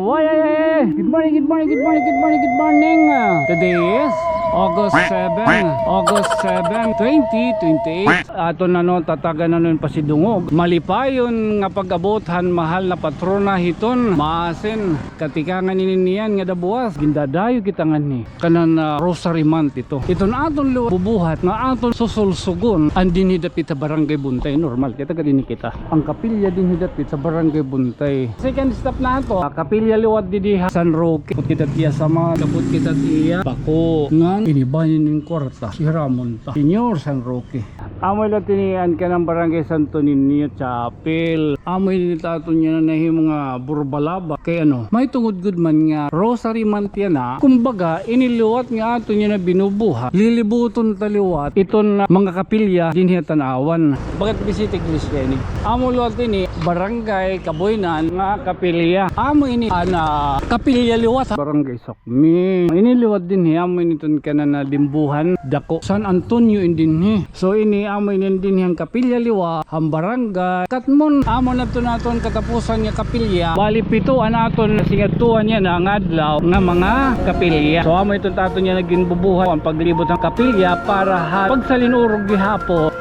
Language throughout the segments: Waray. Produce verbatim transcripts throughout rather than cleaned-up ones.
Way, ay, ay, ay. Good morning, good morning, good morning, good morning, good morning. Ah, today is August seven, August seven, twenty twenty-eight. Aton na, no, tatagan na, no, hin pasidungog. Malipayon nga pag-abot han mahal na patrona hiton maasin. Katikangan ini niyan nga dabuas, gindadayo kita nganhi. Kanan, ah, Rosary Month ito. Iton aton liwat bubuhat nga aton susulsugon an dinhi dapit ha Barangay Buntay. Normal, kita ka dinhi kita. An kapilya dinhi dapit sa Barangay Buntay. Second stop nato. Ah, kapilya liwat didi ha San Roque. Abot kita tiya sama, abot kita tiya. Bako. Ngan, inibanin in kwarta. Hiramon ta. Señor San Roque. Amo la tini an kanan Barangay Santo Niño Chapel. Amo ini it aton yana nahimo nga burbalaba. Kay ano, may tungod gud man nga Rosary Month yana. Kumbaga, ini liwat nga aton yana binubuhat, lilibuton ta liwat iton, ah, mga kapilya dinhi ha Tanauan. Bagat bisita iglesia ini. Amo liwat ini, barangay, kabuhinan nga kapilya. Amo ini, ana, kapilya liwat ha Barangay Sok Mi. Ini liwat dinhi, amo ini iton kanan nga limbuhan, dako. San Antonio in dinhi. So, ini amo ini dinhi an kapilya liwat, han barangay. Katmon, amo na iton aton katapusan nga kapilya. Bali, pito an aton singadtuan yana nga adlaw nga mga kapilya. So, amo iton aton yana ginbubuhat, an paglibot han kapilya para ha pagsalinurog gihapon.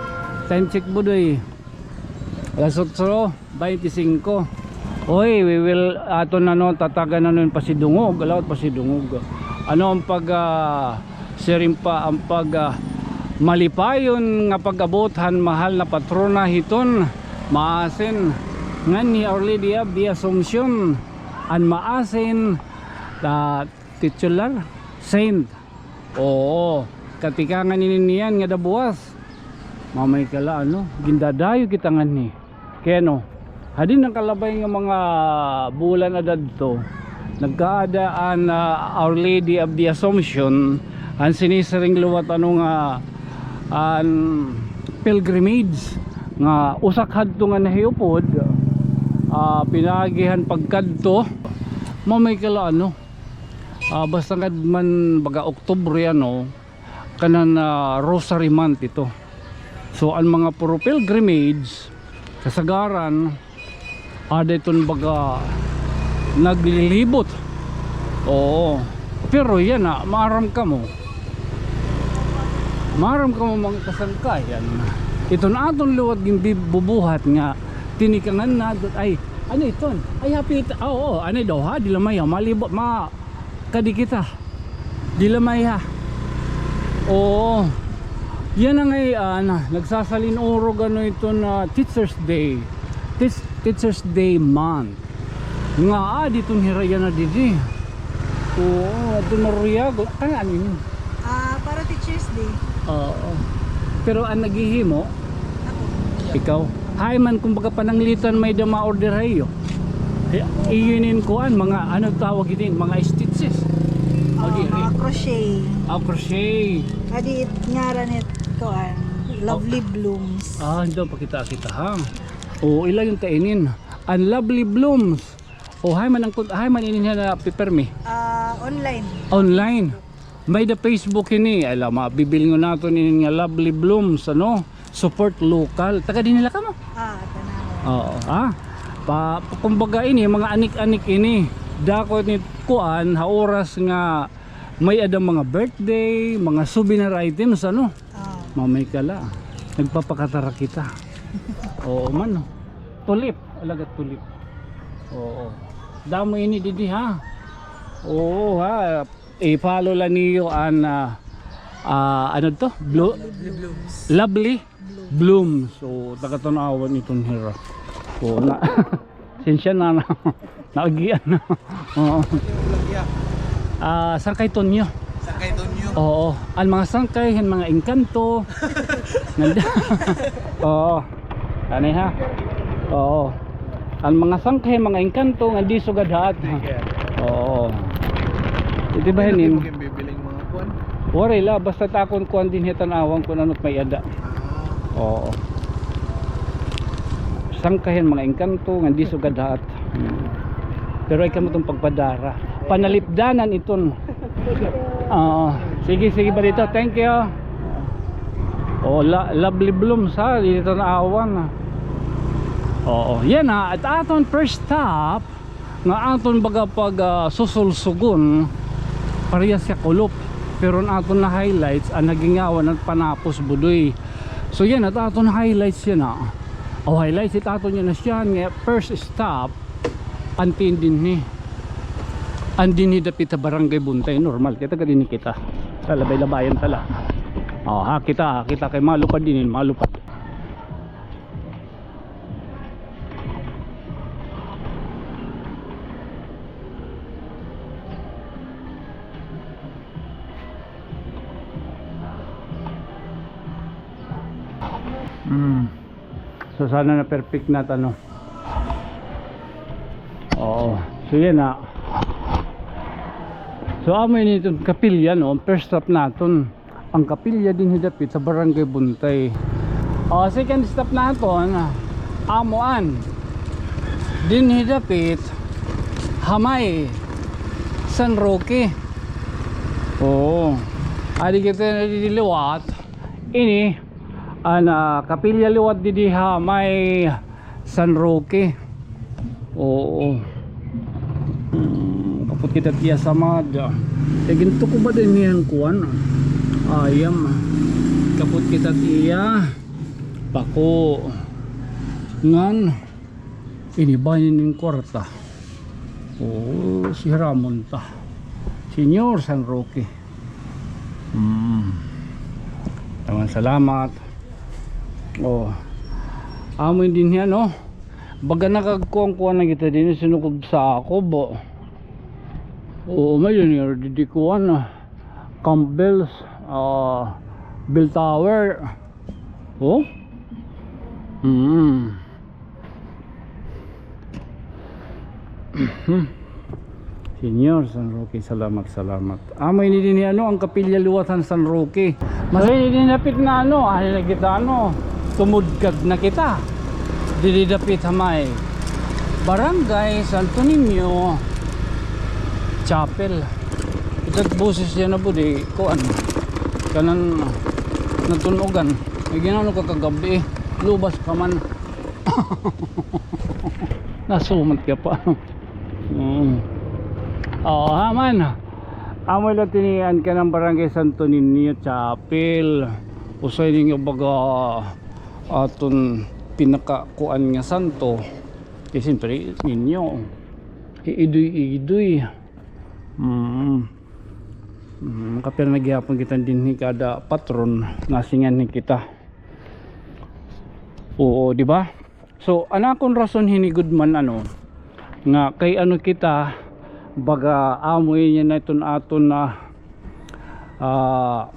Time check, Budoy. Alas otso. Baynte singko. Oy, we will, aton na, no, tatagan na, no, hin pasidungog, alawat pasidungog. Ano an pag, ah, siring pa, an pag, ah, malipayon nga pag-abot han mahal na patrona hiton maasin, nganhi Our Lady of the Assumption, an maasin, ah, titular saint. Oo, katikangan ini niyan nga dabuas. Mamay ka la, ano, gindadayo kita nganhi. Kay ano, hadi nakalabay nga mga bulan adadto, nagkaada an, ah, Our Lady of the Assumption, an sinisiring liwat, ano, nga, an pilgrimage nga usa ka hadto nga nahiupod, ah, pinaagi han pagkadto. Mamay ka la, ano, ah, basta ngad man baga Oktubre, ano, kanan, ah, Rosary Month ito. So, an mga puro pilgrimage, kasagaran, ada iton baga naglilibot. Oo. Pero yana, maaram kamo. Maaram kamo, mga kasangkayan. Iton aton liwat ginbubuhat nga tinikangan na, ay, ano iton? Ay, hapit. Ah, oo, ano daw, ha? Diri la may, ha? Malibot, ma-, kadi kita. Diri la may, ha. Oo. Yana ngay-an, ah, nagsasalinurog, ano, iton, ah, Teachers Day. Teach-, Teachers Day Month. Nga, ah, diton hira yana didi. Oo, adto Mariago. Ano, ano ini? Ah, para Teachers Day. Oo. Pero an naghihimo, ako. Ikaw? Hay man, kumbaga, pananglitan may-ada ma-order ha iyo. Ay, iyo inin kuan, mga, ano tawag inin, mga stitches. O, diri, mga crochet. Ah, crochet. Adi it ngaran it kuan, Lovely Blooms. Ah, hindi, pakita kita, ha. O, ila yung kainin. An Lovely Blooms. O, hay man ang kun-, hay man inin nga pipirmi. Ah, online. Online. May-ada Facebook ini. Ala, mabibilngon naton ini nga Lovely Blooms, ano? Support local. Taga dinhi la kamo? Ah, Tanauan. Oo, ha? Pa, kumbaga ini, mga anik-anik ini. Dako ni kuan, ha oras nga may-ada mga birthday, mga souvenir items, ano? Ah. Mamay ka la. Nagpapakatara kita. Oo man, no? Tulip, alagad tulip. Oo. Damo ini didi, ha? Oo, ha? I-follow la niyo an, ah, ah, ano to? Blue? Lovely Blooms. Lovely Blooms. So, taga Tanauan iton hira. So, na, sensya na, na, naagian na. Oo. Ah, Sangkay Tonyo. Sangkay Tonyo. Oo. An mga sangkay, an mga engkanto. Nanda-, oo. Ano ha? Oo. An mga sangkay, mga engkanto, nga di sugad haat. Oo. Ito ba, ano, hanin? Bibiling mga kuan? Waray la, basta takon kuan dinhi Tanauan kun ano it may-ada. Ah. Oo. Sangkay an mga engkanto, nga di sugad haat. Hmm. Pero ay kamo iton pagpadara. Panalipdanan iton. Oo. Sige, sige, Barito. Thank you. Oh, la-, Lovely Blooms, ha, didi Tanauan, ha. Oo, yana, it aton first stop, nga aton baga pag, ah, susulsugon, parehas siya kulop. Pero an aton na highlights, an nagingawan an Panapos Budoy. So yana, aton highlights yana. O, highlights it aton yana siya nga first stop, an tin dinhi. An dinhi dapit ha Barangay Buntay, normal. Kita ka dinhi kita. Sa labay-labayan tala. O, ha, kita, kita kay malupad dinhi, malupad. Mm. So, sana na perfect na it ano. Oo. So, yana. So, amo ini iton kapilya, no? First stop naton. An kapilya dinhi dapit ha Barangay Buntay. O, second stop naton, amo an dinhi dapit ha may San Roque. Oo. Adi kita na didi liwat. Ini an, ah, kapilya liwat didi ha may San Roque. Oo. Hmm, kapot kita tiya samad. Kay gintukob ba dinhi an kuan? Ayam. Kapot kita tiya. Pako. Ngan ini ba ini an kwarta? Oo, si Ramon ta. Señor San Roque. Hmm. Taman salamat. O. Amo ini dinhi, no? Baga nakagkuan-kuan na kita dinhi, sinukob sa ako, bo. Oo, may dinhi, didi kuan, ah. Campbell's, ah, Bell Tower. O? Hmm. Mhm. Señor San Roque, salamat, salamat. Amo ini dinhi, ano, an kapilya liwat han San Roque. Mas ini dinhi dapit na, ano, ah, ini kita, ano, tumudkad na kita. Didi dapit ha may Barangay Santo Niño Chapel. Ito boses yana, budi, kuan. Kanan natun-ogan. Ay, ginano ka kagab-i, eh. Lubas ka man. Nasumat ka pa. Mm. Oo, ha man. Amo la tinian ka ng Barangay Santo Niño Chapel. Usa ini nga baga aton pinakakuan nga santo. Kay siyempre, ninyo. Iidoy-idoy. Mm. Mm, makapira na gihapon kita dinhi kada patron, nasingan ni kita. Oo, di ba? So, an akon rason hini gud man, ano, nga kay ano kita, baga amo ini na iton aton na, ah,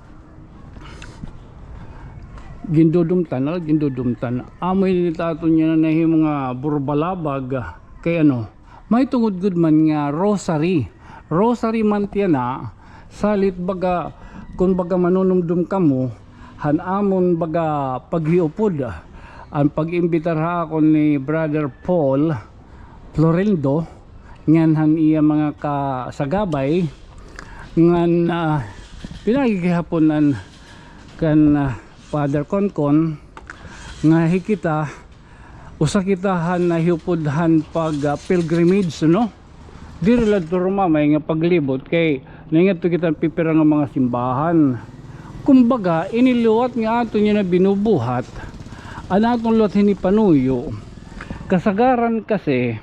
gindudumtan, ah, gindudumtan. Amo ini it aton yana nahimo nga burbalabag, kay ano, mahitungod gud man nga rosary. Rosary man tiya na, salit baga, kun baga manunumdom kamo, han amon baga paghiupod, an pag-imbitar ha akon ni Brother Paul Florendo, ngan han iya mga kasagabay, ngan, ah, pinaagi gihapon an kan, ah, Father Concon, nga hi kita, usa kita han nahiupod han pag, ah, pilgrimage, no? Diri la ito rumamay nga paglibot kay naingadto kita pipira nga mga simbahan. Kumbaga, ini liwat nga aton yana binubuhat, an aton liwat hini panuyo. Kasagaran kasi,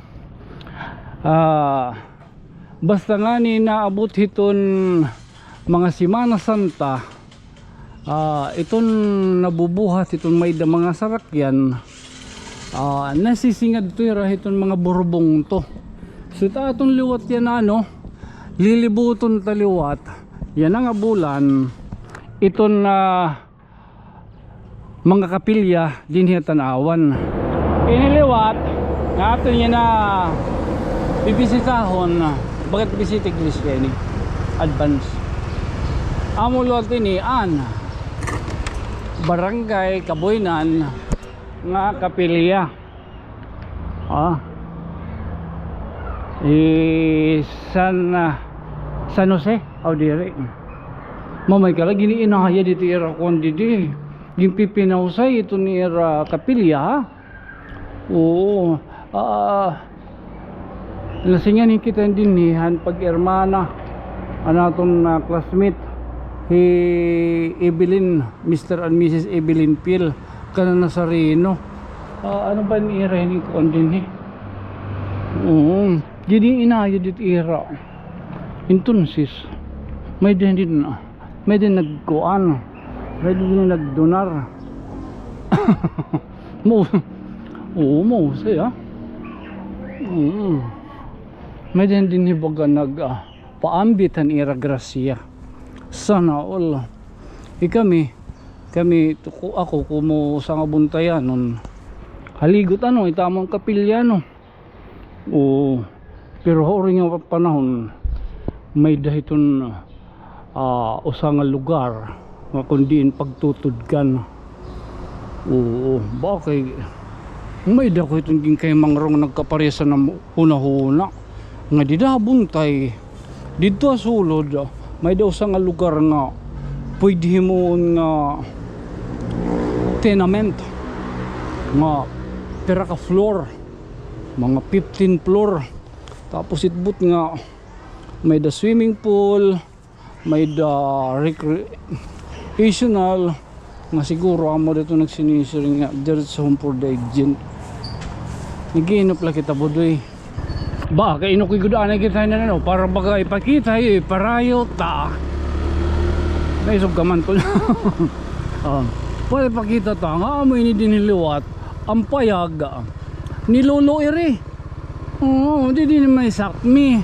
ah, basta ngani naabot hiton mga Semana Santa, ah, iton nabubuhat, iton may-ada mga sarakyan, ah, nasisingad to ira hiton mga burbong to. So, it aton liwat yana, ano, lilibuton ta liwat yana nga bulan, iton, ah, mga kapilya dinhi ha Tanauan. Ini liwat nga aton yana bibisitahon, bagat bisita iglesia ini, advance. Amo liwat ini an Barangay Kaboynan nga kapilya. Ah. Eh, San, ah, San Jose? Aw, diri. Mamay ka la, giniinaya dito ira kuan didi. Ginpipinawsay ito ni ira kapilya, ha? Oo. Ah, Nasingan hin kita dinhi han pag-ermana an aton, ah, classmate, hi Evelyn, Mister and Missus Evelyn Pil, kana Nazareno. Ah, ano ba an ira hini kuan dinhi? Oo, didi inayo didi ira. Entonces, may-ada dinhi, may-ada nagkuan, may-ada dinhi nagdonar. Mo, oo, mo, siya. Mm. May-ada dinhi baga nag, ah, paambit han ira grasya. Sana all. Ikami, kami, tuko, ako, kumo sa nga buntayanon. Haligot ano, ita mo an kapilya, no? Oo. Pero ha uri nga panahon, may-ada hiton, ah, usa nga lugar nga kon diin pagtutudkan. Oo, bakay may-ada ko hiton ginkay mangrong nagkaparisa na hunahuna nga dida ha Buntay, didto ha sulod, may-ada usa nga lugar nga pwede himuon nga tenement nga pira ka floor, mga fifteen floor. Tapos itbot nga may-ada swimming pool, may-ada recreational, nga siguro amo dito nagsinisiring nga diretso home for the agent. Nag-iinop la kita, Budoy. Ba, kay inok igud anay kita na, ano, para baga ipakita, eh, parayo ta. Naisog ka man to. Ah, para ipakita ta nga amo ini dinhi liwat an payag ni Lolo Iri. Oo, didi may Sakmi.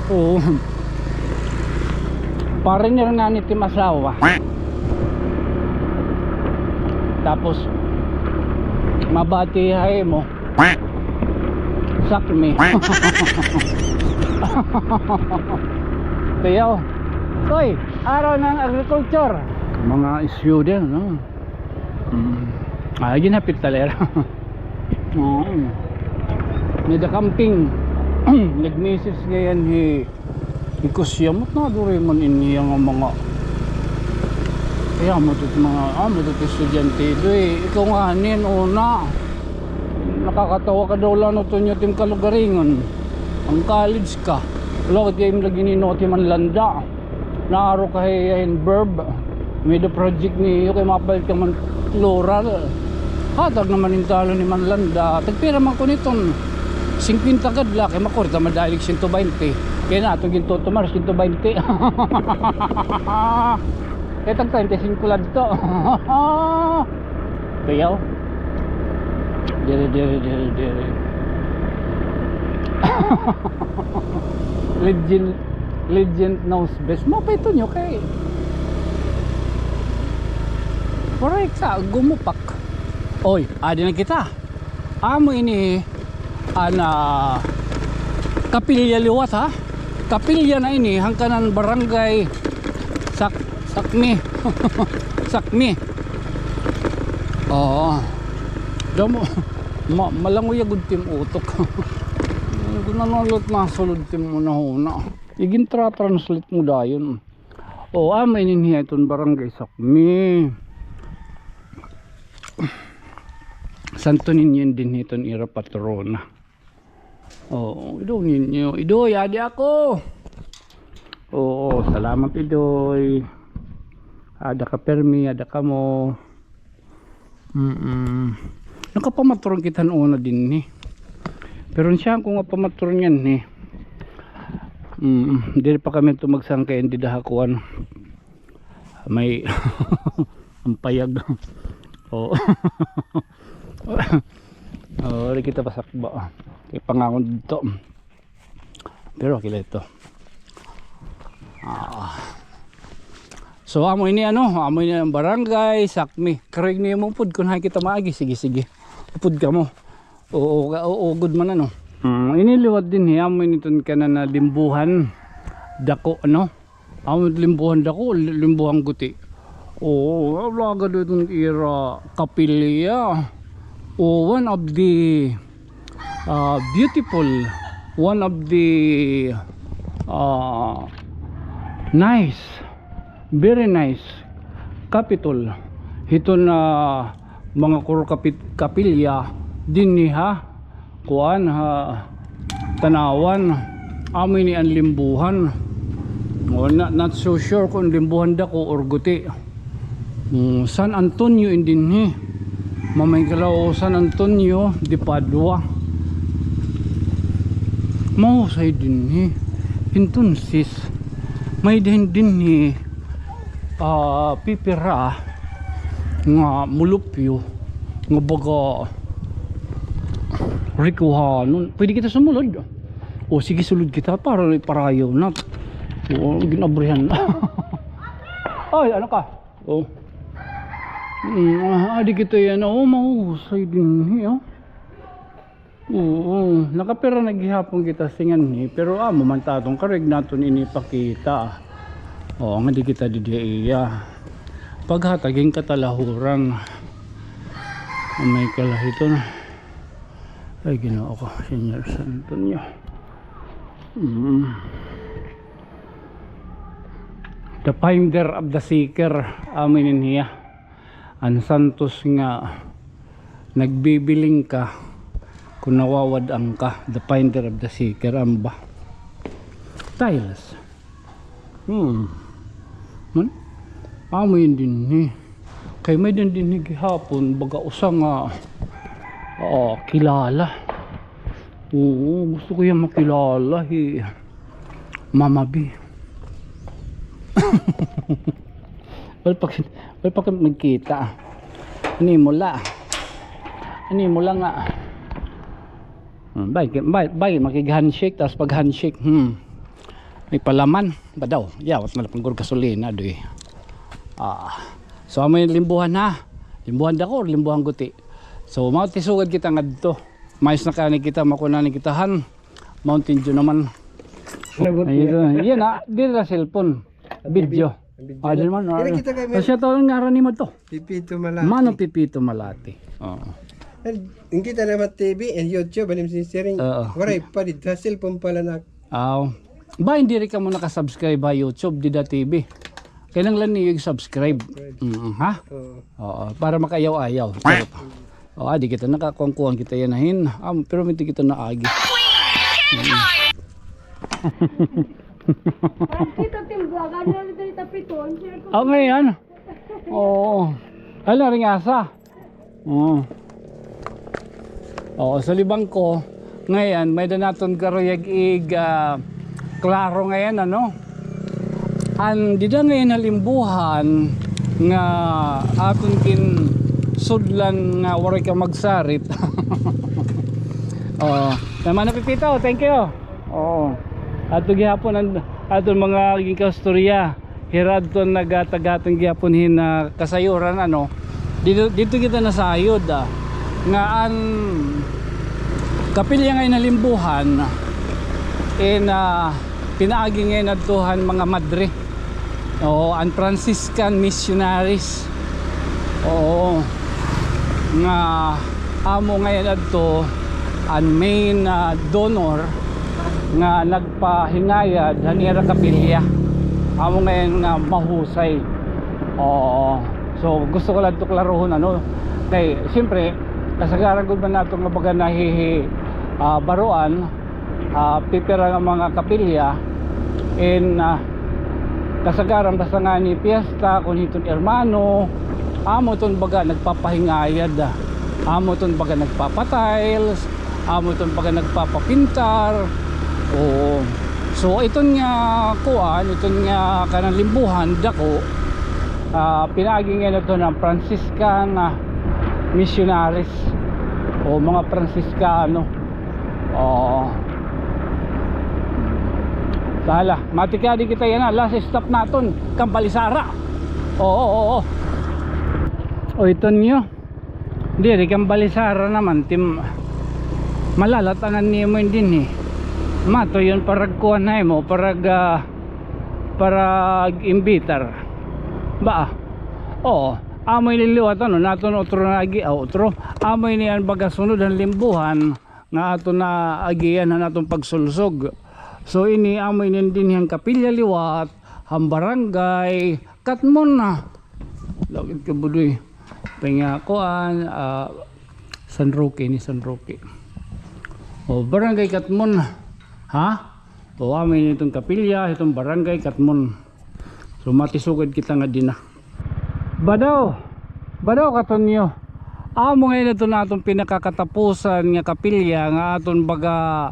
Oo. Foreigner ngani it im asawa. Tapos, mabati ha imo. Sakmi. Tiyaw. Hoy, araw ng agriculture. Mga student, no? Mm. Ah, ginhapit talera. Oo. May-ada camping. Nag-message ngayon hi, hi Kusyam, "Mat na, duri man iniya nga mga, kaya mo ito mga, ah, mo ito estudyante ito eh. Ikaw nga hanin, una. Nakakatawa ka daw lang, no, tunyo tim kalugaringon. Ang college ka. Wala ka tim lagi ni no, tim manlanda." Naaro ka hay, hay verb. May-ada project niyo kay mapalit ka man plural. Hatag naman in talo ni Manlanda. Tagpira man ko niton? Singkwenta gad la, kay makurta madalig siyento baynte. Kaya na, atong gintutumar, siyento baynte. Kaya tag treinta y cinco la ito. Kuyaw. Diri, diri, diri, diri. Legend, legend knows best. Mapay ito niyo kay. Waray ka, gumupak. Oy, adi na kita. Amo ini, ana, kapilya liwat, ha? Kapilya na ini, hangkanan barangay Sak-, Sakmi. Sakmi. Oo. Damo, ma-, malangoy agud tim utok. Kun ano lat masulod tim hunahuna. Igintra-translate mo dayon. O, amo ini hiya iton barangay Sakmi. Santo Niño dinhi iton ira patrona. Oo, ido ninyo. Idoy, adi ako. Oo, salamat, Idoy. Ada ka permi, ada kamo. Mm-mm. Nakapamatron kita han una dinhi. Pero siya ko nga pamatron nganhi. Mm, diri pa kami ito magsangkay dida ha kuan. May ang payag. Oo. Oo, di kita pasakba. Kay pangangon dito. Pero okay lang ito. Ah. So, amo ini ano, amo ini an barangay Sakmi. Karig niyo mo pud kun hay kita maagi. Sige, sige. Upod kamo. Oo, oo, good man ano. Hmm, ini liwat dinhi, amo ini iton kanan nga limbuhan dako, ano? Amo limbuhan dako, li-, limbuhan guti. Oo, alagad iton ira kapilya. Oh, one of the, ah, beautiful, one of the, ah, nice, very nice Capitol. Hiton, ah, mga kuro kapit-, kapilya dinhi ha kuan, ha Tanauan. Amo ini an Limbuhan. O, na-, not so sure kon Limbuhan Dako or Guti. Hmm, San Antonio in dinhi. Mamay kalaw San Antonio de Padua. Mahusay dinhi. Entonces, may din dinhi, ah, pipira nga mulupyo nga baga rikuhanon. Pwede kita sumulod. O, sige, sulod kita para parayaw na. O, ginabrihan. Ay, ano ka? O. Mm, ah, adi kita yana. O, mahusay dinhi, o. Oo, nakapira na gihapon kita singanhi, pero amo man ta aton karuyag naton ini ipakita. O, nga di kita didi iya. Paghatag hin katalahuran. May kalahiton. Ay, Ginoo ko, Señor Santo niyo. Mm. The finder of the seeker. Amo ini niya. An santos nga nagbibiling ka kon nawawad-an ka, the finder of the seeker, amo ba? Tiles. Hmm. Man? Amo ini dinhi. Kay may din dinhi gihapon, baga usa nga, oo, kilala. Oo, gusto ko iya makilala, hi Mama B. Wala pa, wala pa kami nagkita. Ani mo la? Ani mo la nga? Hmm, bay, bay, bay, makig-handshake, tas pag-handshake, hmm. May palaman ba daw? Yawat man la pang gasolina, doy. Ah. So, amo ini Limbuhan, ha? Limbuhan Dako or Limbuhan Guti? So, mao ti sugad kita ngadto. Mais na kani kita, makuna ni kita han Mountain Dew naman. Lagot niya. Ayun, yan, ah, diri la cellphone. Video. Video. Ah, di man, ah. Kini kita kay may... Siya to, ngaran nimo to? Pipito Malati. Mano Pipito Malati. Oo. An kita naman T V and YouTube, ano yung sinisiring? Oo. Waray pa, di, sa cellphone pala na. Aw. Ba, hindi rin ka mo nakasubscribe ha YouTube, dida T V. Kailangan lang niyo i-subscribe. Subscribe. Mm, ha? Oo. Oo, para makayaw-ayaw. Charot. O, adi kita nakakuan-kuan kita yana hin. Ah, pero minti kita naagi. Kita timbuagan na rin tapiton. O, ngayon. Oo. Ala, ring asa. Oo. Oo, sa libang ko, ngayon, may da naton karuyag ig, ah, klaro ngayon, ano? An dida ngay-an ha Limbuhan nga aton ginsudlan nga waray ka magsarit. Oo. Naman na Pipito, thank you. Oo. Ato gihapon an aton mga ginkaistorya. Hira adton nagatagatang gihapon hin, ah, kasayuran, ano. Dito, dito kita nasayod, ah, nga an kapilya ngay-an ha Limbuhan, in, ah, pinaagi ngay-an adto han mga madre. Oo, an Franciscan missionaries. Oo. Nga amo ngay-an adto an main, ah, donor nga nagpahingayad han ira kapilya. Amo ngay-an nga mahusay. Oo. So, gusto ko lang ito klarohon, ano, kay, siyempre, kasagaran gud man nato nga baga nahihi-, ah, baroan, ah, pipira nga mga kapilya, in, ah, kasagaran basta ngani piyesta, kon hiton hermano, amo iton baga nagpapahingayad, ah. Amo iton baga nagpapa-tiles, amo iton baga nagpapapintar. Oo. So, iton nga kuan, iton nga kanan Limbuhan, dako, ah, pinaagi ngay-an adto han Franciscan, ah, missionaries o mga Pransiskano. Oo. Tala, matikadi kita yana, last stop naton, Kambalisara. Oo, oo, oo. O, iton niyo. Diri, Kambalisara naman, tim-, malalat an nimo ini dinhi. Matuyon parag kuan ha imo, parag, ah, parag imbitar. Ba? Oo, amo ini liwat, ano, naton utro na agi, ah, utro. Amo ini an baga sunod han Limbuhan nga aton na agian han aton pagsulsog. So, ini amo ini dinhi an kapilya liwat, han barangay, Katmon na. Lagid ka, Budoy. Pangyakuan, ah, San Roque ni, San Roque. O, Barangay Catmon. Ha? O, amo ini iton kapilya, iton Barangay Catmon. So, matisugad kita nga dinhi na. Badaw, badaw, Katonyo. Amo ngay-an iton aton pinakakatapusan nga kapilya nga aton baga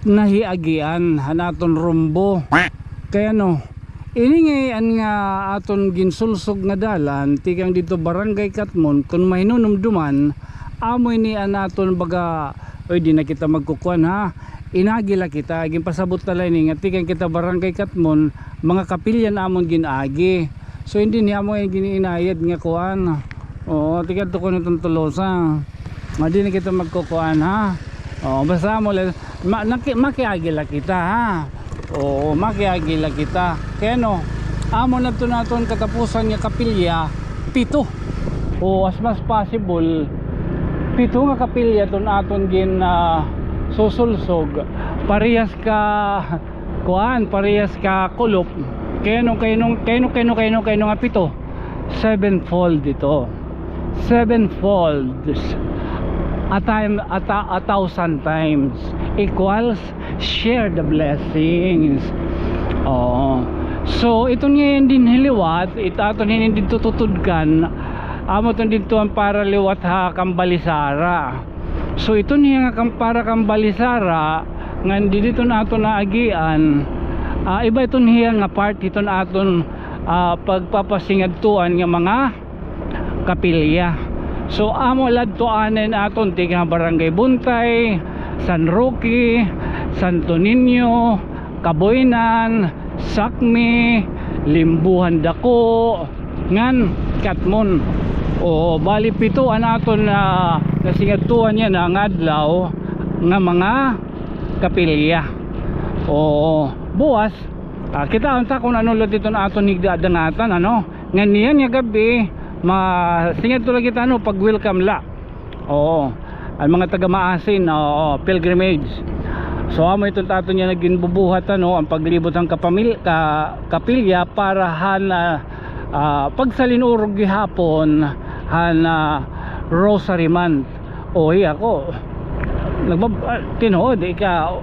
nahiagian han aton rumbo. Kay ano, ini ngay-an nga aton ginsulsog nga dalan, tikang didto Barangay Catmon, kon mahinunumduman, amo ini an aton baga, oy, di na kita magkukuan, ha. Inagi la kita, ginpasabot ta la ini nga tikang kita Barangay Catmon, mga kapilya an amon gin-agi. So, hindi niya amo ini gin-inayad nga kuan. Oo, tikang tukon iton Tolosa. Nga di na kita magkukuan, ha? Oo, basta amo la, ma-, naki-, makiagi la kita, ha? Oo, makiagi la kita. Kay ano, amo na iton aton katapusan nga kapilya, pito. O, as much possible, pito nga kapilya iton aton gin, ah, susulsog. Parehas ka, kuan, parehas ka kulop. Kay ano, kay ano, kay ano, kay ano, kay ano, kay ano nga pito? Sevenfold ito. Sevenfold. A time, a ta-, a thousand times equals share the blessings. Oo. So, iton ngay-an dinhi liwat, it aton hini didto tutudkan, amo iton didto an para liwat ha Kambalisara. So, iton hiya nga kam-, para Kambalisara, ngan didi iton aton naagian, ah, iba iton hiya nga part hiton aton, ah, pagpapasingadtuan nga mga kapilya. So, amo la adto anay an aton tikang Barangay Buntay, San Roque, Santo Niño, Kaboynan, Sakmi, Limbuhan Dako, ngan Catmon. O, bali pito an aton, ah, nasingadtuan yana nga adlaw nga mga kapilya. O, buwas, ah, kitaon ta kon ano la iton aton higda-dangatan, ano? Ngan niyan nga gab-i, masingadto la kita, ano, pag-welcome la. Oo. An mga taga-Maasin, oo, pilgrimage. So, amo iton aton nga ginbubuhat, ano, an paglibot han kapamil-, ka-, kapilya para han, ah, ah, pagsalinurog gihapon han, ah, Rosary Month. Uy, ako, nagbab-, ah, tinuod, ika-,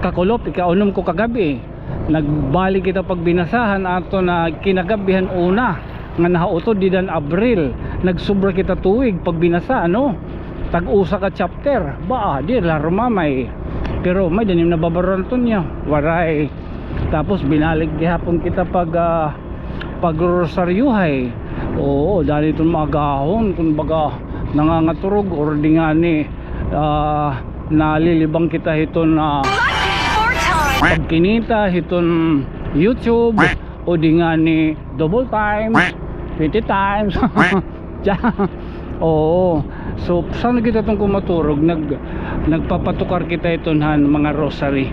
kakulop, ikaunom ko kagab-i. Nagbalik kita pagbinasa han aton nga kinagab-i han una nga nahautod dida han Abril. Nagsobra kita tuig pagbinasa, ano? Tag-usa ka chapter. Ba, di la rumamay. Pero may-ada nim nababaruan, Tonyo. Waray. Tapos binalik gihapon kita pag, ah, pagrosaryohay. Oo, dani iton maagahon, kon baga nangangaturog or di ngani, ah, nalilibang kita hiton, ah, pagkinita hiton YouTube, o di ngani double times, twenty times. Oo. So, san-o kita iton kon maturog, nag-, nagpapatukar kita hiton han mga rosary.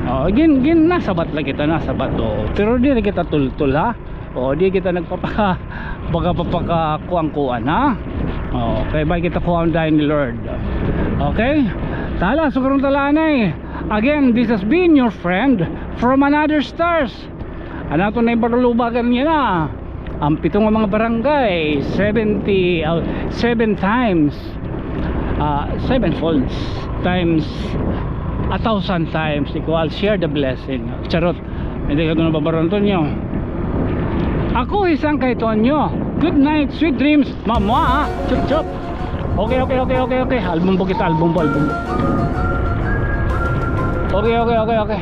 Oo, gin-, gin-, nasabat la kita, nasabat, oo. Pero diri kita tultol, ha? O, di kita nagpapaka-, pagpapakakuan-kuan, ha? O, kay may kita kuan dayon ni Lord. Okay? Tala, sugaron ta la anay. Again, this has been your friend from another stars. An aton na ibarulubagan niya na. An pito nga mga barangay, seventy, ah, seven times, ah, sevenfold times, a thousand times equals share the blessing. Charot. Hindi ka ito nababaran, Tonyo. Ako isang kay Tonyo. Good night, sweet dreams. Mamwa, ah. Chup, chup. Okay, okay, okay, okay, okay. Album po kita, album po, album po. Okay, okay, okay, okay.